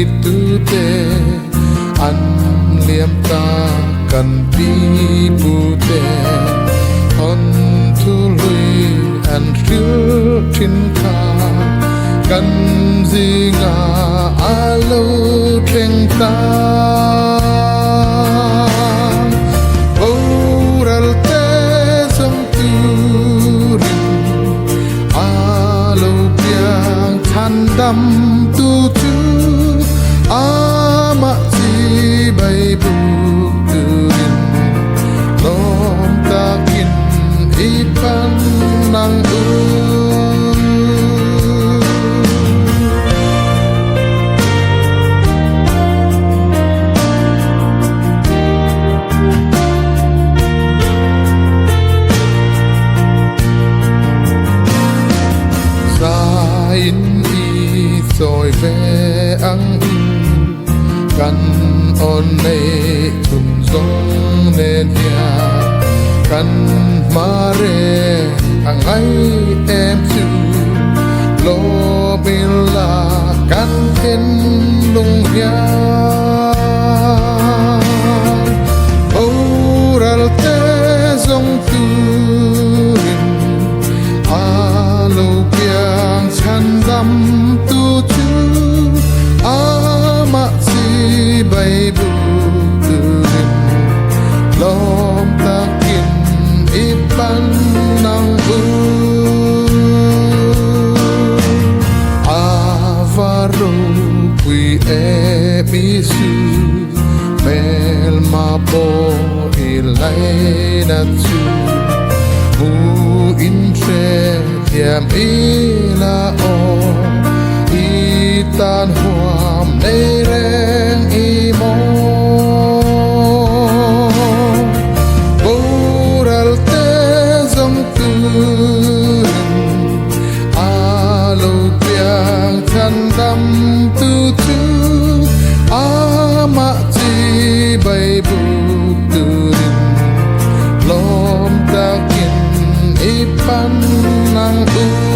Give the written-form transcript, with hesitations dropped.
Tu te an liam ta kan pi pu te thon thu lui an hril thin kha kan zinga a lo thleng ta. Boral te zawng turin a lo piang chhan dam tu chu amah chi bai buk turin lawm takin i pan ang u. Zain i sawi ve ang u, kan awn nei chhun zawng nen hian kan hma reng a ngai em chu lawm ila kan thinlung hian boral te zawng turin a lo piang chhan dam tu chu amah chi bai buk turin lawm takin i pan ang u. A va ropui em Isu hmelma pawh i laina chu mu in hrethiam ila aw i tan huam nei reng i maw. Boral te zawng turin a lo piang chhan dam tu chu amah chi bai buk turin lawm takin i pan ang u.